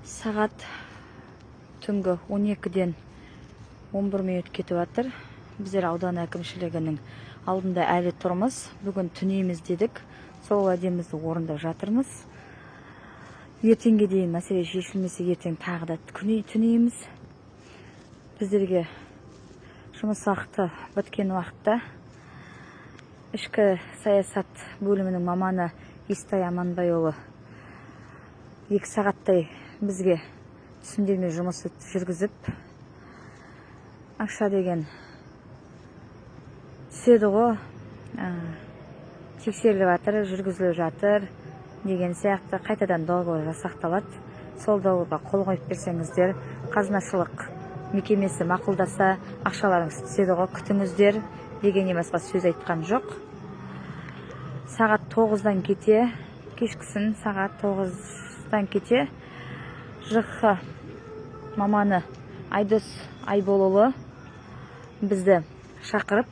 Сағат түнгі 12-ден 11 минут кетіп жатыр. Біздер аудан әкімшілігінің алдында әлі тұрмыз. Бүгін түнейміз дедік. Сол уәдемізді орындап жатырмыз. Ертеңге дейін мәселе шешілмесе, ертең тағы да түнейміз. Біздерге жұмыс уақыты біткен уақытта ішкі саясат бөлімінің маманы Естай Аманбайұлы 2 сағаттай бізге түсіндірме жұмысы жүргізіп, ақша деген түседі ғой, тексеріліп жатыр, жүргізіліп жатыр деген сияқты, қайтадан договор жасақталады. Сол договорға қол қойып берсеңіздер, қазынашылық мекемесі мақұлдаса, ақшаларыңыз түседі ғой, күтіңіздер дегеннен басқа сөз айтқан жоқ. Сағат 9-дан кете, кешкісін сағат 9-дан кете ЖХ маманы Айдос Айболұлы бізді шақырып,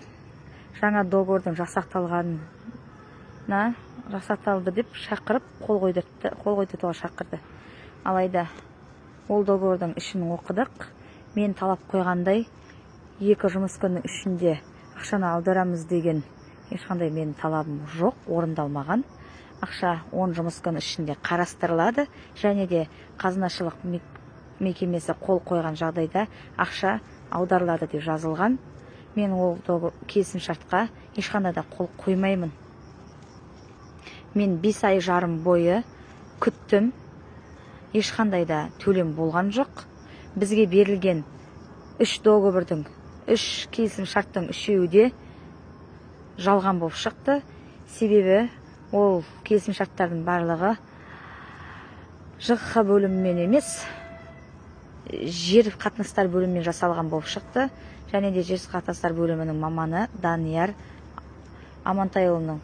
жаңа договордың жасақталғанына, жасақталды деп шақырып, қол қойдыртты, қол қойдыртуға шақырды. Алайда ол договордың ішін оқыдық. Мен талап қойғандай 2 жұмыс күнінің ішінде ақшаны аударамыз деген ешқандай менің талабым жоқ, орындалмаған. Ақша 10 жұмыс күні ішінде қарастырылады және де қазынашылық мекемесі қол қойған жағдайда ақша аударылады деп жазылған. Мен ол келісімшартқа ешқандай да қол қоймаймын. Мен 5 ай жарым бойы күттім, ешқандай да төлем болған жоқ. Бізге берілген 3 договордың, 3 келісімшарттың үшеуі де жалған болып шықты. Себебі ол келісімшарттардың барлығы ЖХ бөлімімен емес, жер қатынастар бөлімімен жасалған болып шықты. Және де жер қатынастар бөлімінің маманы Данияр Амантайұлының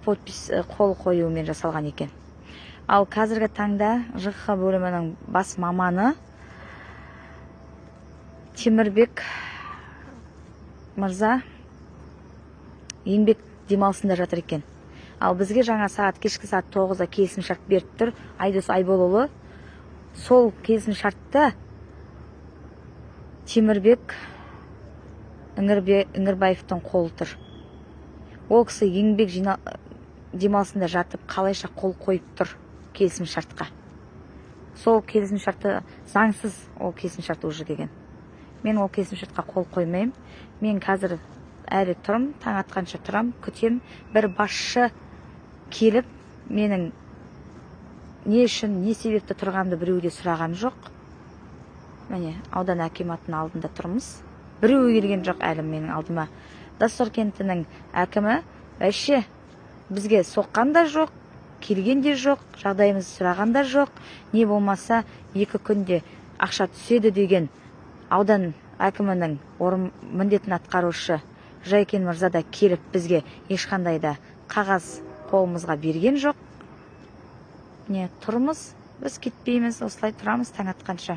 подпись, қол қоюымен жасалған екен. Ал қазіргі таңда ЖХ бөлімінің бас маманы Темірбек мырза еңбек демалысында жатыр екен. Ал бізге жаңа сағат кешкі сағат 9-да келісімшарт беріп тұр Айдос Айболұлы. Сол келісімшартта Темірбек Іңірбаевтың қолы тұр. Ол кісі еңбек демалысында жатып қалайша қол қойып тұр келісімшартқа. Сол келісімшартты заңсыз, ол келісімшарт уже деген. Мен ол келісімшартқа қол қоймаймын. Мен қазір әлі тұрмын, таң атқанша тұрам, күтем. Бір басшы келіп менің не үшін, не себепті тұрғанымды біреу де сұраған жоқ. Міне, аудан әкиматының алдында тұрмыз. Біреуі келген жоқ әлі менің алдыма. Доссор кентінің әкімі вообще бізге соққан да жоқ, келген де жоқ, жағдайымызды сұраған да жоқ. Не болмаса 2 күнде ақша түседі деген аудан әкімінің орын міндетін атқарушы Жайкен мырза да келіп бізге ешқандай да қағаз қолымызға берген жоқ. Не тұрмыз, біз кетпейміз, осылай тұрамыз таң атқанша.